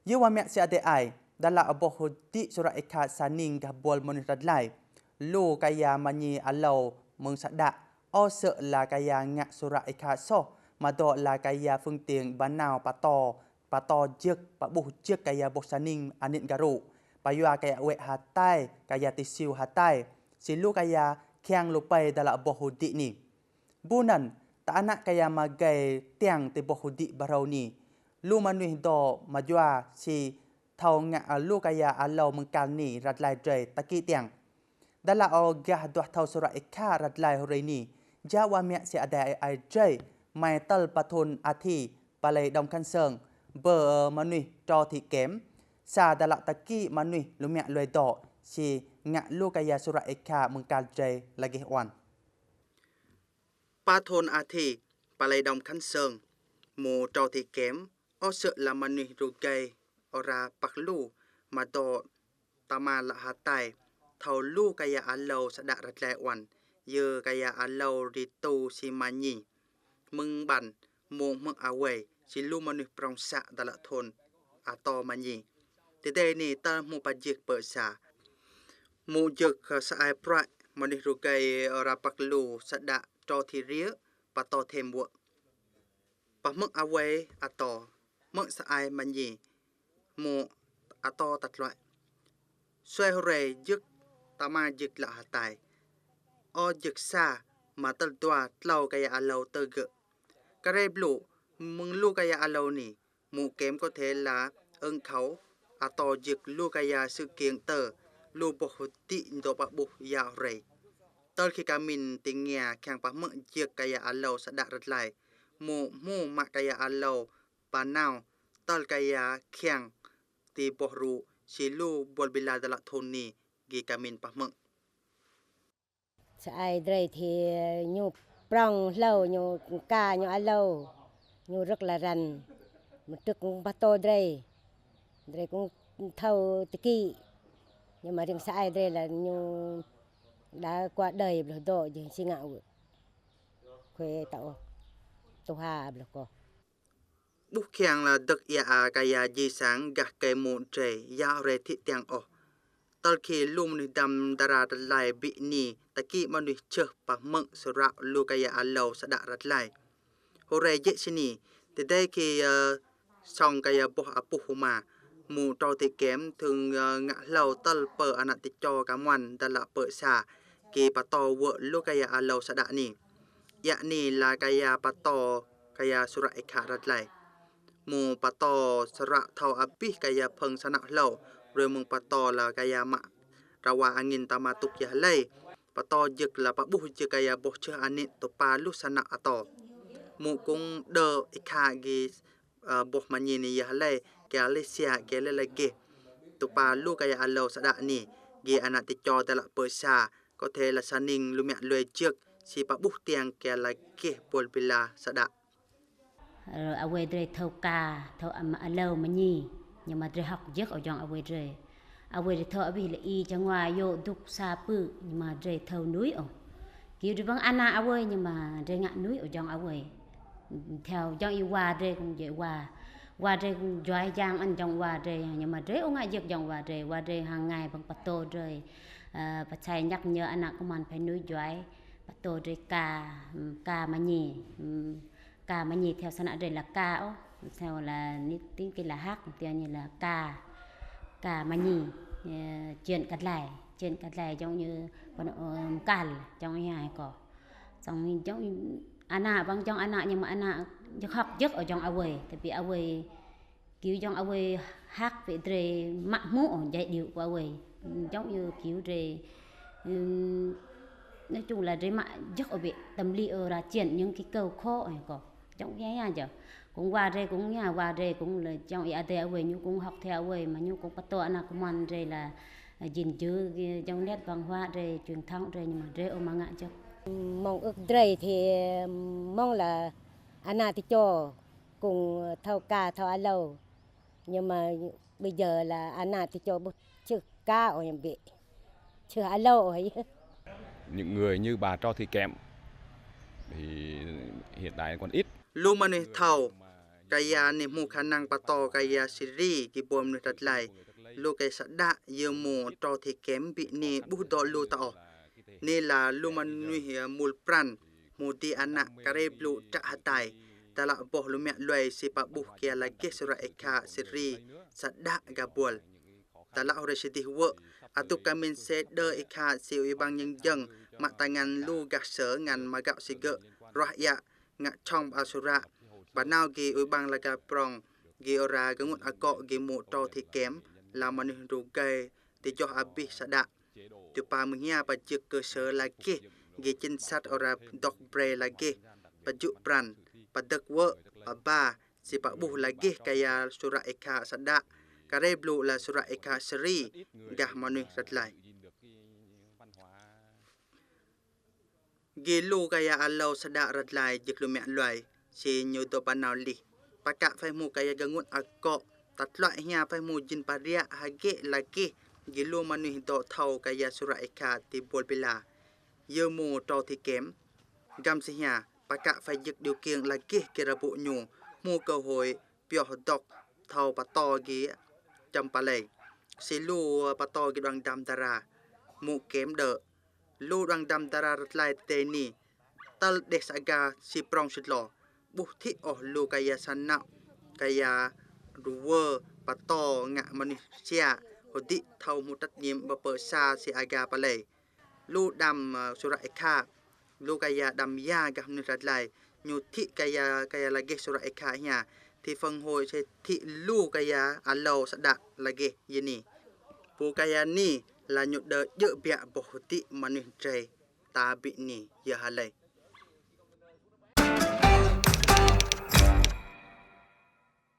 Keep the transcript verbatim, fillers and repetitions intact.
Yua miak si ade ai, dala oboh hudi sura ikha saning gah bol manuih radlai. Lu kaya manyi alou meng sada, ose la kaya ngak sura ikha soh, mado la kaya fengting banau pato, pato jek, pabuh jek kaya boh saning anit garu. Payua kaya wek hatai, kaya tisiu hatai. Si lu kaya kiang lupai dala boh hudi ni. Bunan, ta anak kaya magai tiang ti boh hudi barau ni. Lu manuih do majua si thau ngak lu kaya alou mengkal ni radlai drai taki tiang. Dala o gah duah thau sura ikha radlai hurai ni. Jua miak si adai ai drai, mai tal pathun athi, palai dom khanseng, be manuih tro thi kem, sa dala taki manuih lumiak luai do, si ngak lu kaya sura ikha mengkal drai lagih wan. Pathun athi, palai dom khanseng, mu tro thi kem, ose la manuih rugai ora paklu, mado tama la hatai, thau lu kaya alou sada radlai wan, ye kaya alou ritu si manyi. Mengban, mu meng awai, si lu manuih prong sa dala thun, ato manyi. Tidai ni tal mu pajik pe sa. Mu jek saai prak, manuih rugai ora paklu sada tro thi rie, pato them wek. Pameng awai ato, meng saai manyi, mu ato tatluai. Suai hurai jek tama jek la hatai. O jek sa, matal dua tlau kaya alou tege. Karai blu, meng lu kaya alou ni, mu kem ko the la engkhau, ato jek lu kaya seking te, lu boh hudi ndo pabuh ya hurai. Tal ki kamin tingia kiang pameng jek kaya alou sada radlai, mu mu mak kaya alou panau, tal kaya kiang ti boh ru si lu bol bila dala thun ni gi kamin pameng. Saai drai thi nyu prong hlou nyu ka nyu alou nyu rek laran. Metuk pato drai. Drai kung thau teki. Nyu maring saai drai la nyu da kua dai bluh do je singa u. Kue tau tuha bluh ko. Buh kiang la dek ia a kaya jisang gah kemu dre, ia re ti tiang oh. Tal ki lum ni dam dara radlai bi ni, taki manuih cheh pameng sura lu kaya alou sada radlai. Hurai je sini, tidai ki, eh, song kaya boh apuh huma, mu tau ti kem, thung, eh, ngak hlau tal pe anak ticho kamuan dala pe sa, ki pato we lu kaya alou sada ni. Ia ni la kaya pato kaya sura ikha radlai. Mu pato sura thau abih kaya pheng sanak hlau, rui mung pato la kaya mak rawa angin tama tuk ia lai. Pato jek la pabuh jek kaya boh cheh anit tu palu sanak ato. Mu kung de ikha gi, eh, boh manyi ni ia lai, kaya le sia, kaya le lagi. Tu palu kaya alou sada ni, gi anak ticho dala pe sa, ko the la saning lumiak luai jek, si pabuh tiang kaya lagi bol bila sada. Awai dre thau ka, thau ama alou manyi, nyama dre hok jek ojong awai dre. Awai dre thau abih le i jangwa yo duk sa pu, nyama dre thau nui o. Kiu dre bang ana awai nyama dre ngak nui ojong awai. Thau jong i wa dre kung je wa. Wa dre kung juai jang an jong wa dre, nyama dre o ngak jek jong wa dre, wa dre hangai bang pato dre. Eh, pachai nyak nyo anak kuman pai nui juai, pato dre ka, mm, ka manyi, mm, ka manyi theo sanak dre la ka o, theo la ni ting ki la hak, theo ni la ka, ka manyi, eh, chien kadlai, chien kadlai jong ni pano, em, kal, jong ni ai ko. Jong ni jong anak bang jong anak nyama anak jek hok jek ojong awai, tapi awai kiu jong awai hak pe dre mak mu o jai diu ko awai. Jong yu kiu dre, em, nói chung la dre mak jek o be tamli o ra chien nyung ki kau kho o ko. Jong ia ia ja. Kung wa dre kung ia wa dre kung le jong ia de awai nyu kung hok the awai ma nyu kung pato anak kuman dre la, eh, jin ju, eh, jong net bang hua dre truyền thống dre nyama dre o ma ngak jek. Mong uk dre thi mong la anak ticho kung thau ka thau alou. Nhưng mà bây giờ là ana ti cho bu chư ka o yam bi. Chư alo o yê. Những người như bà Trò Thị Kém thì hiện tại còn ít. Lu manuih thau Kaya ni mu khanang pato kaya siri gi bol manuih radlai. Lu kaya sada ya mu tro thi kem bi ni buh do lu tao. Ni la lu manuih ya mul pran mu di anak kare blu dak hatai. Tala boh lu miak luai si pa buh kaya lagi sura ekha siri sada ga bol. Tala hore sidih wek atu kamin se de ikha si uibang nyeng jeng mak tangan lu gah se ngan magak sige roh ya ngak chong ba sura. Banau gi uibang laga prong gi ora gengut akok gi mu tro thi kem la manuih rugai ti joh abih sada. Tupa menghia pa jik ke se lagi gi chinsat ora dok bre lagi pa juk pran pa dek wek pa ba si pa buh lagi kaya sura ekha sada. Kare blu la sura ekha siri gah manuih radlai. Gi lu kaya alau sada radlai jik lu miak luai si nyu do banau lih. Pakak fai mu kaya gengut akok tatlak hia fai mu jin pariak hagi lagi gi lu manuih do thau kaya sura ekha ti bol bila. Ya mu tro thi kem gam si hia pakak fai jik diu king lagi ki rabu nyu mu ke hoi pioh dok thau pato gi cham palai. Si lu pato gi duang dam dara mu kem de. Lu duang dam dara radlai te ni tal deh saga si prong sidlo. Buh thi oh lu kaya sanau kaya dua pato ngak manuih sia hodi thau mutat nyim bapa sa si aga palai. Lu dam, eh, sura ekha. Lu kaya dam ya gah manuih radlai. Nyu thi kaya, kaya lagi sura ekha hia. Thi feng hoi se thi lu kaya alau sada lagi yini. Pu kaya ni la nyu de juk biak boh thi manuih jai tabi ni ya halai.